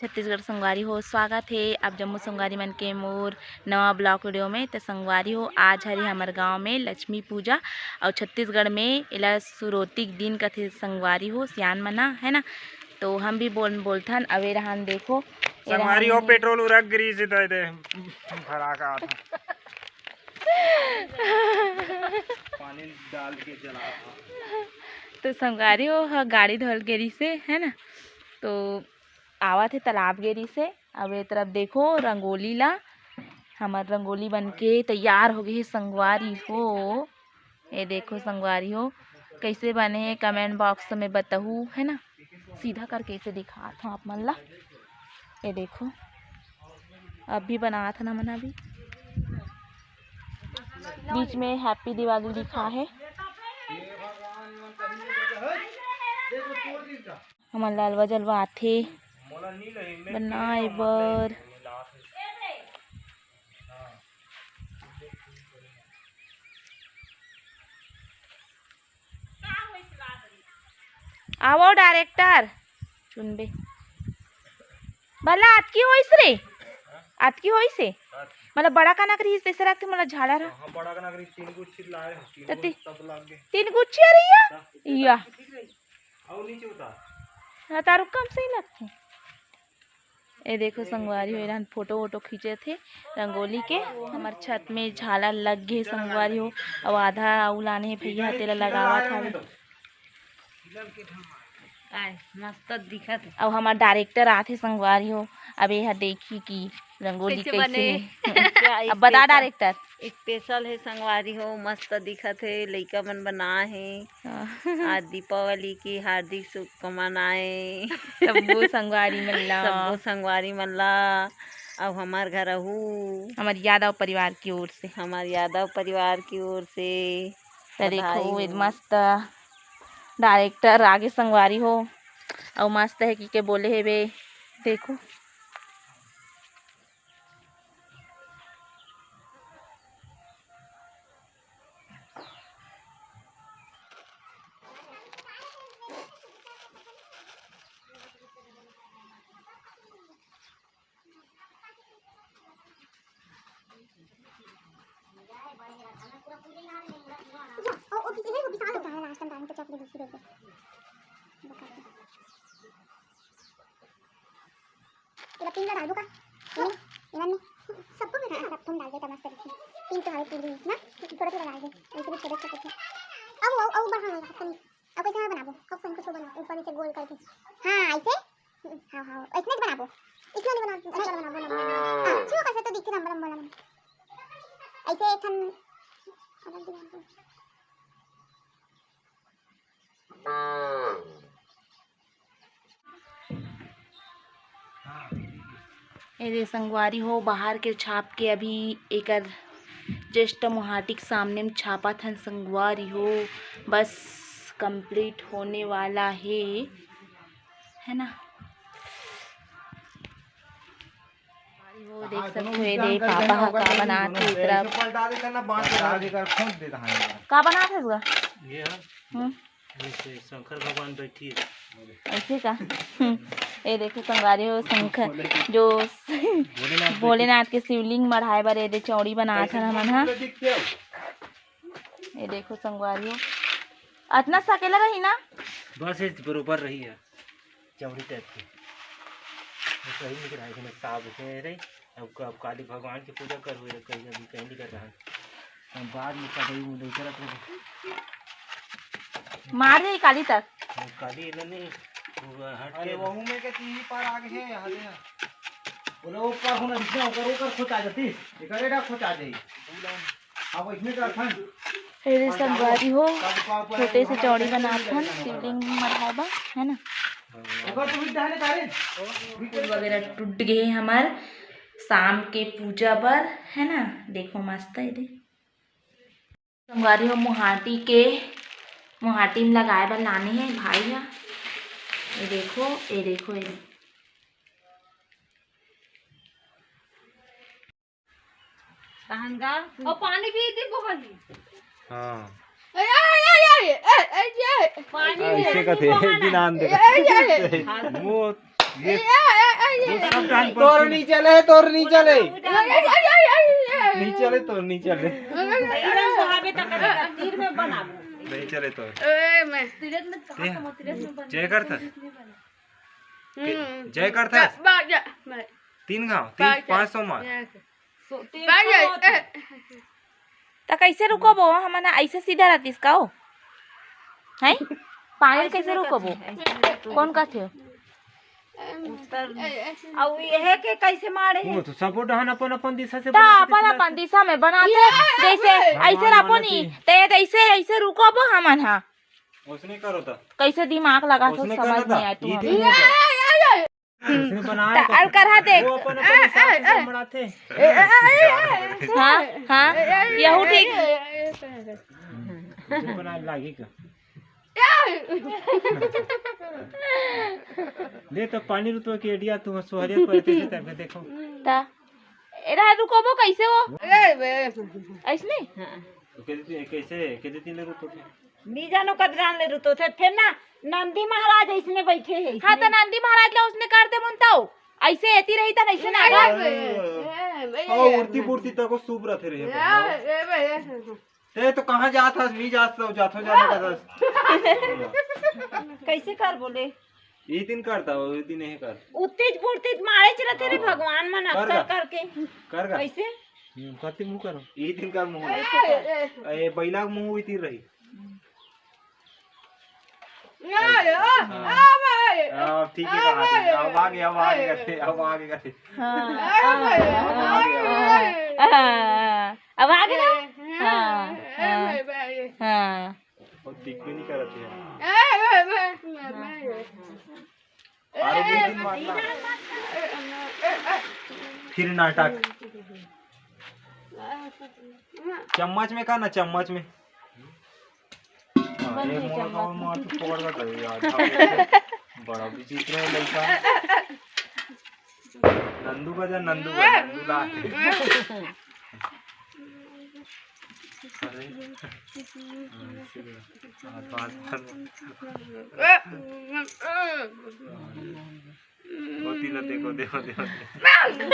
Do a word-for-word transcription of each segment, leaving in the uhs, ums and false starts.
छत्तीसगढ़ संगवारी हो, स्वागत हे आप जम्मो संगवारी मन के मोर नवा ब्लॉग वीडियो में। त संगवारी हो, आज हरे हमर गांव में लक्ष्मी पूजा, और छत्तीसगढ़ में एला सुरोती के दिन कथे संगवारी हो, सियान मना है ना। तो हम भी बोल बोलथन। अवे रहन देखो, ए संगवारी रहन हो, पेट्रोल उरक गिरी से दे दे भरा का आता। पानी डाल के जला था। तो संगवारी हो ह गाड़ी धोल गिरी से है ना। तो आवत हे तालाब गिरी से। अब ए तरफ देखो रंगोली ला, हमर रंगोली बन के तैयार हो गए हे संगवारी हो। ये देखो संगवारी हो, कैसे बने हे कमेंट बॉक्स में बताहू है ना। सीधा करके इसे दिखात हूँ आप मन ला। ये देखो, अभी बनात हन हमन अभी। बीच में हैप्पी दिवाली लिखा है। हमन ला अलवा जलवा आथे बनाए बर। आवो डायरेक्टर चुनबे। भला अतकी होइस रे, अतकी होइस हे। मतलब बड़ा कनक रहिस तैसे रखते, मतलब झालर ह। हाँ, बड़ा कनक रहिस, तीन गुच्छी लाए हो, तीन तो ती-, गुच्छी सब लाग गए। तीन गुच्छी आ रही है? हाँ, या। ठीक रही। और नीचे उतार। हाँ, तारू कम सही लगथे। ए देखो संगवारी हो, एरन फोटो वोटो खींचत हे रंगोली के। हमर छत में झालर लग गे संगवारी हो, अउ आधा अउ लाने हे भैया, तेला लगावत हवे। आय, मस्त दिखत हे। अउ हमर डायरेक्टर आथे संगवारी हो, अब एहा देखी कि रंगोली कैसे कैसे बने? हे। अब बता special, डायरेक्टर। स्पेशल हे संगवारी हो, मस्त दिखत हे, लइका मन बनाए हे। हाँ। आज दीपावली की हार्दिक शुभकामनाएं। सब्बो संगवारी मन ला। सब्बो संगवारी मन ला, अउ हमर घर अहू। हमर यादव परिवार की ओर से। हमर यादव परिवार की ओर से त देखो, बधाई हो। मस्त डायरेक्टर आगे संगवारी हो, अउ मस्त हे कि के बोले हेबे, देखो। एला पिंक ला डालबो का? एमे, एमन में सबको में डाल, सब तुम डाल देता मस्त दिखी। पिंक तो हवे पीली ना, थोड़ा थोड़ा डाल दे, ऐसे भी छोटे छोटे थे। अब वो, अब बढ़ा होगा, हल्का नहीं। अब कैसे मैं बनाबो? अब कहीं कुछ बनाओ, ऊपर नीचे गोल करके। हाँ, ऐसे? हाँ, हाँ, ऐसे नहीं बनाबो। इसमें नहीं बनाबो, ऐसे बनाबो, बनाबो। हाँ, छुओ कैसे तो दिखे लंबा लंबा लंबा। ऐसे एक ठन अलग डिजाइन के। ए दे संगवारी हो, बाहर के छाप के अभी एकर just मुहाटी के सामने में छापत हन संगवारी हो, बस complete होने वाला हे, है ना। संगवारी हो, देख सकते हो, ए दे पापा ह का बनात हे, ए तरफ पलटा दे करना, बांध के डाल दे कर, खोद दे कहां। का बनात हे इसका? ये है। हम्म। जैसे शंकर भगवान बैठी है। ऐसे का? हम्म। ए देखो संगवारी हो, शंकर जो भोलेनाथ बैठी। भोलेनाथ के शिवलिंग मढ़ाए बर ए दे चौड़ी बनात हन हमन ह। ए देखो संगवारी हो, अतना सकेला रही ना? बस ये बरोबर रही है, चौड़ी type के। वो कहीं नहीं रहा है, साफ है रे। अब क-, अब काली भगवान की पूजा कर हुए, कहीं अभी कहीं नहीं कर रहा है। हम बाद में कभी वो नहीं करत रहे। मार दे काली तक। वो काली इधर नहीं, वो हट अरे के वहू में के तीन पार आगे है, यहाँ से। बोले ऊपर होना दिखना, ऊपर, ऊपर खोच आ जाती, एक रेडा खोच आ जाई। अब इसमें का था? ए दे संगवारी हो, छोटे से चौड़ी बनात हन शिवलिंग मढ़ाए बर, है ना। ओकर तो मिट जाने का रे। फूल वगैरह टूट गए हमार शाम के पूजा बर, है ना। देखो मस्त है दे संगवारी हो, मुहाटी के, मुहाटी में लगाए बर लाने हे भाई ह। ये देखो, ये देखो, ये देखो। तहंगा। और पानी भी इतनी बहली। हाँ। ए, ए, ए, ए, ए, ए, ए, पानी भी ऐसे इतनी कथे, बहला। बिना आन दे। ए, ए, ए, ए। मुंह ये, ये, ये, ये, ये। वो सब डाल पर तोर नहीं चले, तोर नहीं चले। ये, ये, ये, ये, ये। नहीं चले, तोर नहीं चले। तीर में बहावे तक तीर में बनाबो। नहीं चले तोर। ए, मैं। तीरथ में कहाँ ये। कमा, तीरथ में बना। जय करता। हम्म। जय करता। बा-, बा-, जा, मैं। तीन गाँव, तीन, बा-, जा। पाँच सौ मार। जा। सो-, तीन बा-, जा, सौ ए। त कैसे रुकबो हमन ह? ऐसे सीधा रहतिस का ओ? हैं? पानी कैसे रुकबो? कौन कहथे? अउ ये के कैसे मारे हे? वो तो सबो डहन अपन अपन दिशा से त बनाते अपन दिशा अपन से। दिशा में बनाते, ये, जैसे ये, ऐसे भगवान अपन ही, बनाते। ते ऐसे, ऐसे रुकबो हमन ह। उसने करो त। कैसे दिमाग लगा तो उसने समझ करना था। नहीं आया तू ये हमन। दिन होता। उसने बनाए त तो अलकरहा देख। वो अपन, अपन हिसाब से सब बनाते। हाँ, हाँ, यहू ठीक। जो बनाए लागी का। ले तो पानी रुतवा के idea तू सोहरिया पर ते तब देखो। ता एरा रुकबो कैसे हो? ऐसने? तो कैसे, कैसे, कैसे तीन रुतवा के? नी जानो कदरान ले रुतो थे, फिर ना नंदी महाराज इसने बैठे हैं हाँ, तो इसने। नंदी महाराज ला उसने कर दे मुन तो। ऐसे एती रही त कैसे ना ए, आगा? ए, ए, ए, ए, ए, ओ, उड़ती बुड़ती तको सूप रथे रहे ए, पर। ए, ए, ए, ए। ते तो कहाँ जात हस? मी जात हो, जात हो, जात हो, जात हस। कैसे कर बोले? ये दिन करता हो, ये दिन नहीं कर। उत्तेज बुड़तेज मारे चलते रे हाँ। भगवान मन कर अक्सर गा। करके। कर गा। कैसे? हम्म, करती मुंह करो। ये दिन कर मुंह। ए, ए, ए। ए, बैला के मुंह इती रही। ए, ए, हाँ। ए, ए, हाँ, ठीक है, ए, कहा ए, थी। अब आगे, अब आगे ए, करते, अब आगे करते। हाँ। ए, ए, ए, हाँ। अब आगे ना? ए, हाँ, ए, हाँ। ए, ए, ए। हाँ। वो दिख भी नहीं करत है। ए, ए, ए, ए, ए। अरे, दो तीन मारना। फिर नाटक। चम्मच में का ना, चम्मच में। हाँ, बन ये गई मोर चम्मच। गाँव में तो पकड़ कर दे यार। बड़ा विचित्र है लड़का। नंदू का जा, नंदू का, नंदू ला। अरे। हाँ, इसी को। हाथ, हाथ, हाथ। वो तिला देखो, देखो, देखो, देखो।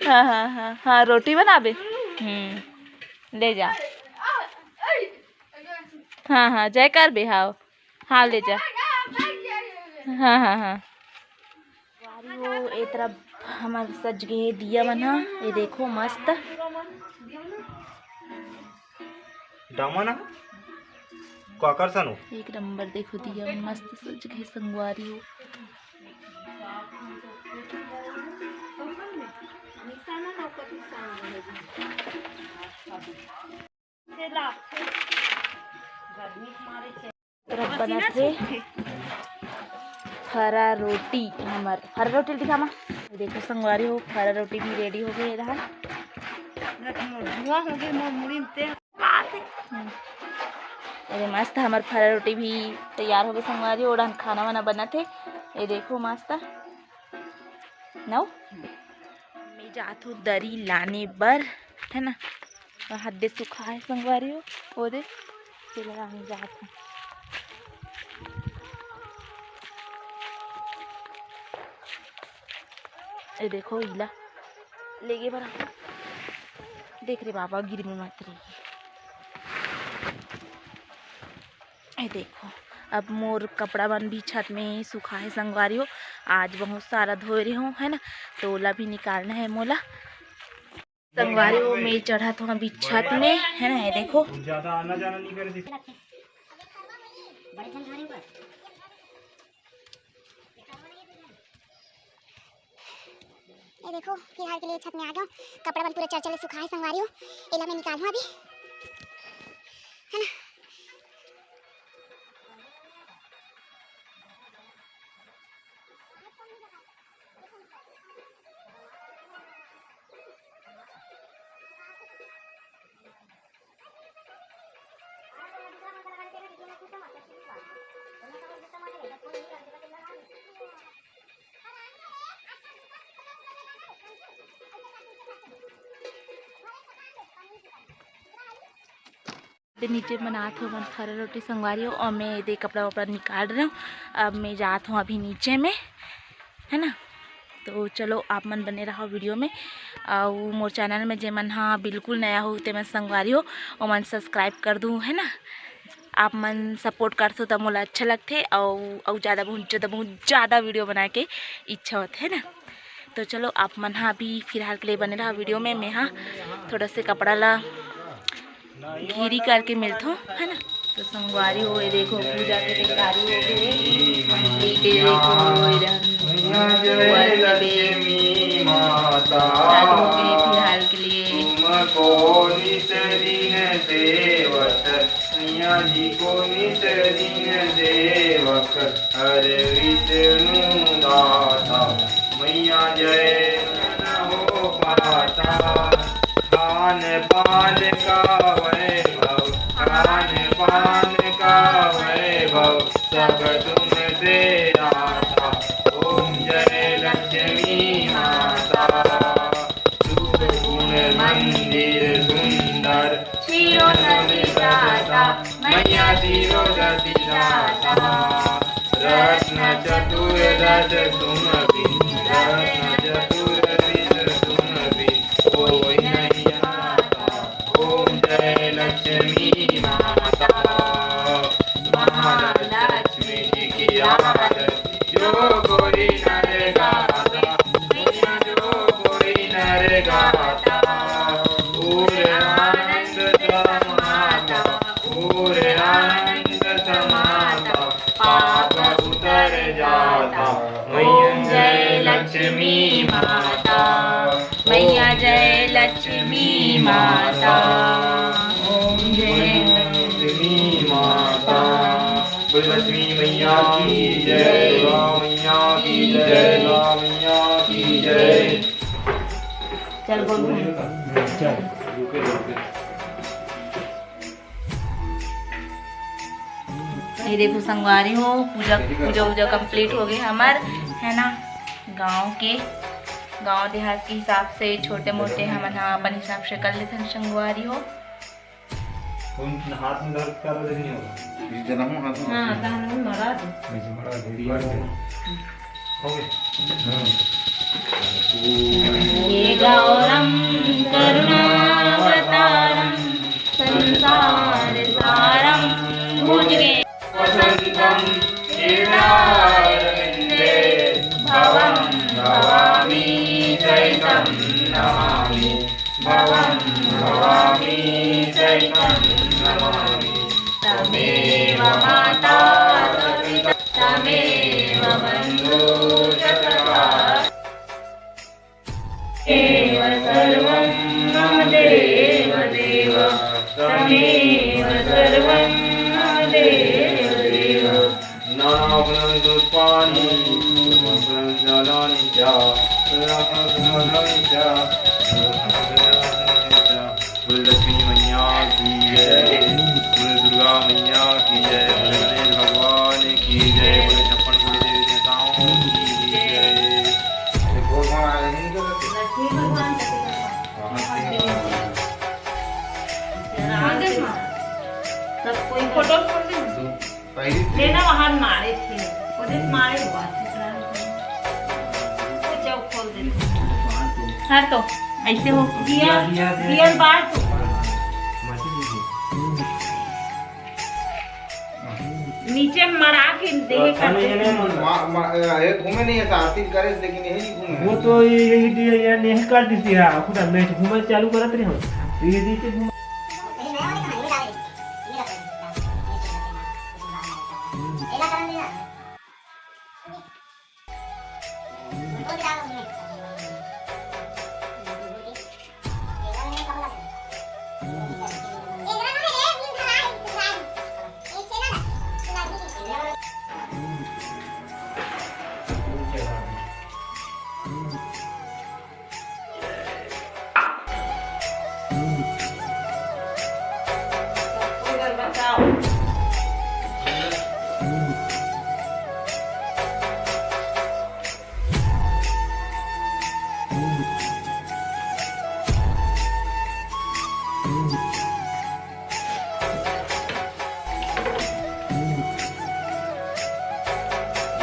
हाँ, हाँ, हाँ, हाँ, रोटी बनाबे। हम्म, ले जा। हाँ, हाँ, जय कर बे, हाँ, हाँ, ले जा। हाँ, हाँ, हाँ। संगवारी हो, ए तरफ हमर सज गे हे दिया मन ह। ये देखो मस्त। डामा ना? काकर सनो? एक नंबर देखो दिया मन मस्त सज गे हे संगवारी हो। तरफ बनत हे फरा रोटी हमर। फरा रोटी दिखा मा। देखो संगवारी हो, फरा रोटी भी ready हो गे हे। धुआं हो गे मोर मुड़ी में तेल। हम्म। अरे मस्त, हमर फरा रोटी भी तैयार हो गे संगवारी हो। ओढ़न खाना वाना बनत हे। ये देखो मस्त। नौ। मैं जात हूँ दरी लाने बर, है ना? वहाँ दे सुखा है संगवारी हो, वो दे, तेला लाने जात हूँ। ए देखो, इला लेगे बर। देख रे बाबा, गिर में मत रही। ए देखो, अब मोर कपड़ा मन भी छत में सुखा हे संगवारी हो। आज बहुत सारा धोए रहे हो, है ना, तो ओला भी निकालना है मोला। संगवारी हो, मैं चढ़त हूँ अभी छत में, है ना, ये देखो। ज्यादा आना जाना नहीं करे। ये देखो, फिलहाल के लिए छत में आ गया। कपड़ा मन पूरा चरचर ले सुखा है संगवारी हो। एला मैं निकालूँ अभी, है ना। ते नीचे बनात हो मन खरा रोटी संगवारी हो, और मैं ये दे कपड़ा वपड़ा निकाल रहे हूँ। अब मैं जात हूँ अभी नीचे में, है ना। तो चलो, आप मन बने रहो वीडियो में। और मोर चैनल में जे मन हा बिल्कुल नया हो, ते मन संगवारी हो, ओ मन सब्सक्राइब कर दू, है ना। आप मन सपोर्ट करथो त मोला अच्छा लगथे, अउ अउ ज़्यादा, बहुत ज़्यादा, बहुत ज़्यादा वीडियो बनाए के इच्छा होथे, है ना। तो चलो, आप मन हा अभी फिलहाल के लिए बने रहा वीडियो में। मैं हा थोड़ा से कपड़ा ला घीरी करके मिलथो, है ना। तो संगवारी हो, ये देखो, पूजा के तैयारी हो गई है। ये देखो, ये रहा। भैया जय लक्ष्मी माता। चालू हो गई फिलहाल के लिए। तुमको नित दिन सेवक, मैया जी को नित दिन सेवक, हर विष्णु दाता। मैया जय न हो पाता, खान पान का वैभव, खान पान का वैभव, सब तुमसे आता। ओम जय लक्ष्मी माता। रूप गुण मंदिर सुंदर, क्षीरोदति दाता, मैया क्षीरोदति दाता। रत्न चतुर्दश तुम बिन, रत्न चतुर्दश तुम बिन, कोई नहीं आता। ओम जय लक्ष्मी माता, महालक्ष्मी जी की आरती। जो कोई नर गाता, मैया जो कोई नर गाता, पूरे आनंद समाता, पूरे आनंद समाता, पाप उतर जाता। ओम जय लक्ष्मी माता, मैया जय लक्ष्मी माता। ओम जय लक्ष्मी माता। बोल लक्ष्मी मैया की जय, दुर्गा मैया की जय, दुर्गा मैया की जय। चल बोल। ये देखो संगवारी हो, पूजा, पूजा वूजा कंप्लीट हो गई हमार, है ना। गांव के, गांव देहात के हिसाब से छोटे मोटे हमन ह अपन हिसाब से कर लेथन संगवारी हो। कौन हाथ में दर्द कर रहे नहीं होगा? इस जगह हूँ हाथ में। हाँ, तहन मरा दे। ऐसे मरा दे, दीवार पे। हो गए? हाँ। ये गौरम करुणावतारम संसार सारम भुजगे वसंतम हृदयारविंदे भवम भवामी सहितम नमामि। भवम भवामी सहितम नमामि। त्वमेव माता च पिता त्वमेव बंधु च सखा। त्वमेव सर्वं मम देव देव। त्वमेव सर्वं मम देव देव। नानाभरणं पुष्पाणि, नानाभरणं जालानि च, नानाभरणं जालानि च, नानाभरणं जालानि च। बोल लक्ष्मी मैया की जय, बोल दुर्गा मैया की जय, बोल गणेश भगवान की जय, बोल छप्पन कोटि देवी देवताओं की जय। लक्ष्मी भगवान का कितना? हाँ, लक्ष्मी भगवान। सब कोई फोटो खोल दे। पहली लेना वहाँ मारे थे, उधर मारे हुआ। वो जब खोल दे। हर तो ऐसे हो। दिया, दिया, दिया। दिया बाहर तो। नीचे मरा के देखे करते थे। मा-, मा-, ये घूमे नहीं है, आरती करे, लेकिन यही नहीं घूमे। वो तो ये, यही दिया, ये नहीं कर देती है, खुद हम नहीं घूमे चालू करत रहे हम। तो ये नीचे घूमे।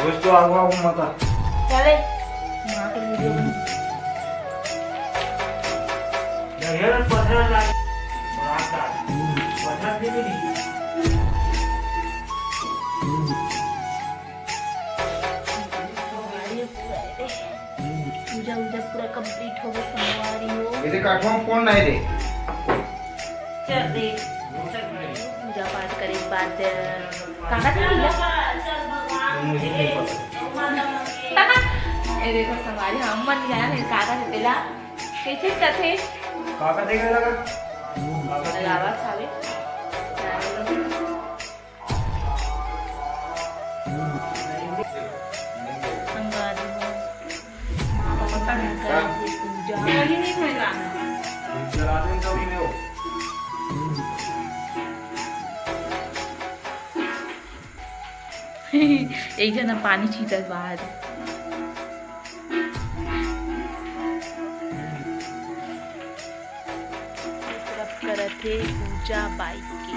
दोस्तों, आओ, आओ, माता। चले। माँ के वीडियो बना। पूजा उजा पूरा कंप्लीट हो गए, संगवारी हो। ये देख, आठवां कौन नहीं रे? चल दे। पूजा पाठ करे के बाद काका दे दिया। मुझे नहीं पता। ए देखो संगवारी, हम मन जाना है काका से पहला। कैसे कथे? काका देखे लगा? लगावा खावे। संगवारी हो। माँ बाबा का पूजा। एक जना पानी छींटत बाहर। सब करत हे पूजा बाई के।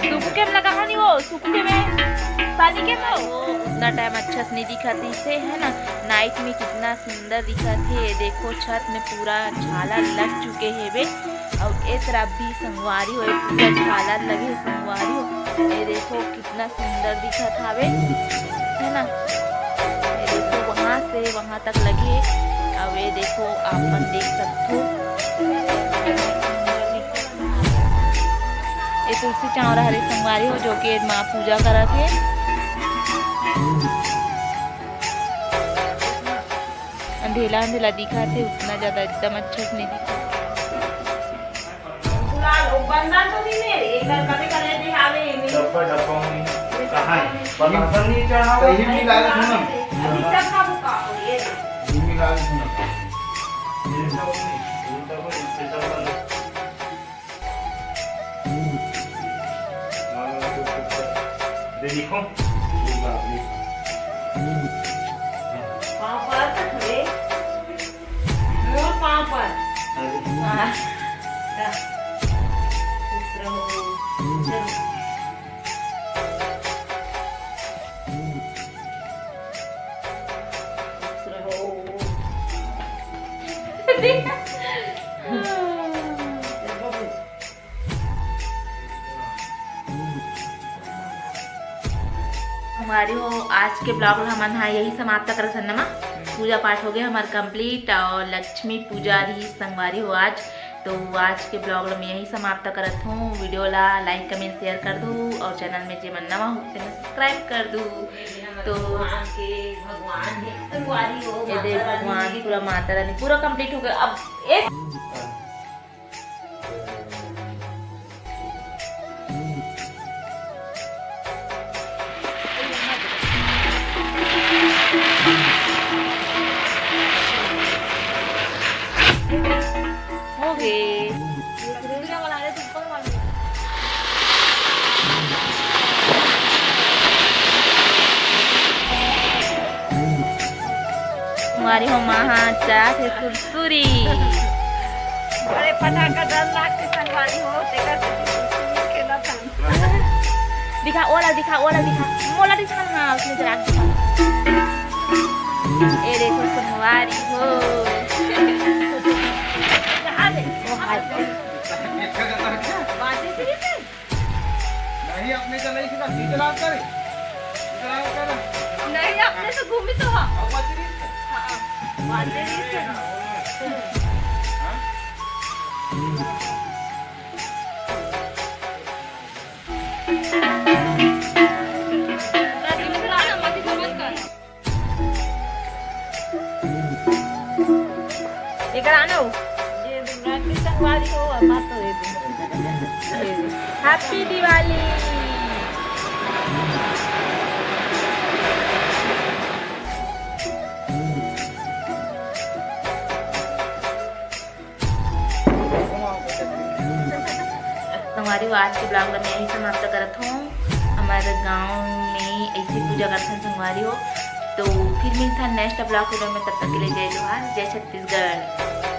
सुबह के में लगा हो नहीं वो, सुबह के में पानी के में। उतना टाइम अच्छा से नहीं दिखाती से, है ना। नाइट में कितना सुंदर दिखत हे। ये देखो, छत में पूरा झालर लग चुके हे बे। अउ ए तरफ भी संगवारी हो, ये पूरा झालर लगे हे संगवारी हो। ये देखो, कितना सुंदर दिखत हावे, है ना। ये देखो, वहाँ से वहाँ तक लगे। अब ये देखो, आप मन देख सकथो। ये तुलसी चावरा हरे संगवारी हो, जो कि माँ पूजा करत हे। अंधेला अंधेला दिखत हे, उतना ज्यादा एकदम अच्छा से नहीं दिखत। गुलाल, वो बंदा तो नहीं मेरे, एक लड़का भी करे दिखावे, ये नहीं। डब्बा, डब्बा में नहीं। कहाँ है? बता। ये नहीं चढ़ा हुआ। कहीं भी लाल है ना। अभी तक का वो का हो, ये। ये भी लाल है ना। ये सब नहीं, ये सब नहीं, ये सब नहीं। दे दिखो। पाँव पर तो खड़े। मोर पाँव पर। अरे। हाँ। जा। खुश रहो। चलो। खुश रहो। चल बाबू। हमारी हो आज के ब्लॉग ला हमन हा यही समाप्त करत हन नमा। पूजा पाठ हो गए हमार कंप्लीट और लक्ष्मी पूजा रही संगवारी हो आज। तो आज के ब्लॉग ला मैं यही समाप्त करत हूँ। वीडियो ला लाइक, कमेंट, शेयर कर दू और चैनल में जे मन नवा हो तेन सब्सक्राइब कर दू। तो भगवान के, भगवान हे संगवारी हो, ये देख माता रानी। भगवान पूरा माता रानी पूरा कंप्लीट हो गया। अब इस हो गए। हमारी हो माँ हाथ चाह से सुरसुरी। बड़े फटाका डर लागथे संगवारी हो, तेकर सेती सुरसुरी खेलत हन। दिखा, ओला दिखा, ओला दिखा, मोला दिखा, हाँ, उसने जरा दिखा। ए देखो संगवारी हो। कहाँ दे? ओ हाय। बाजे फिर से? नहीं, अपने चलाई थी ना, सीधे लाल करे। सीधे लाल करे। नहीं, अपने से घूमी तो हाँ। अब बाजे नहीं। हाँ, बाजे नहीं। हाँ? Happy Diwali। संगवारी हो, आज के vlog ला मैं यही समाप्त करत हूँ। हमारे गांव में ऐसे पूजा करथन संगवारी हो, तो फिर मिलता next vlog video में। तब तक के लिए जय जोहार, जय छत्तीसगढ़।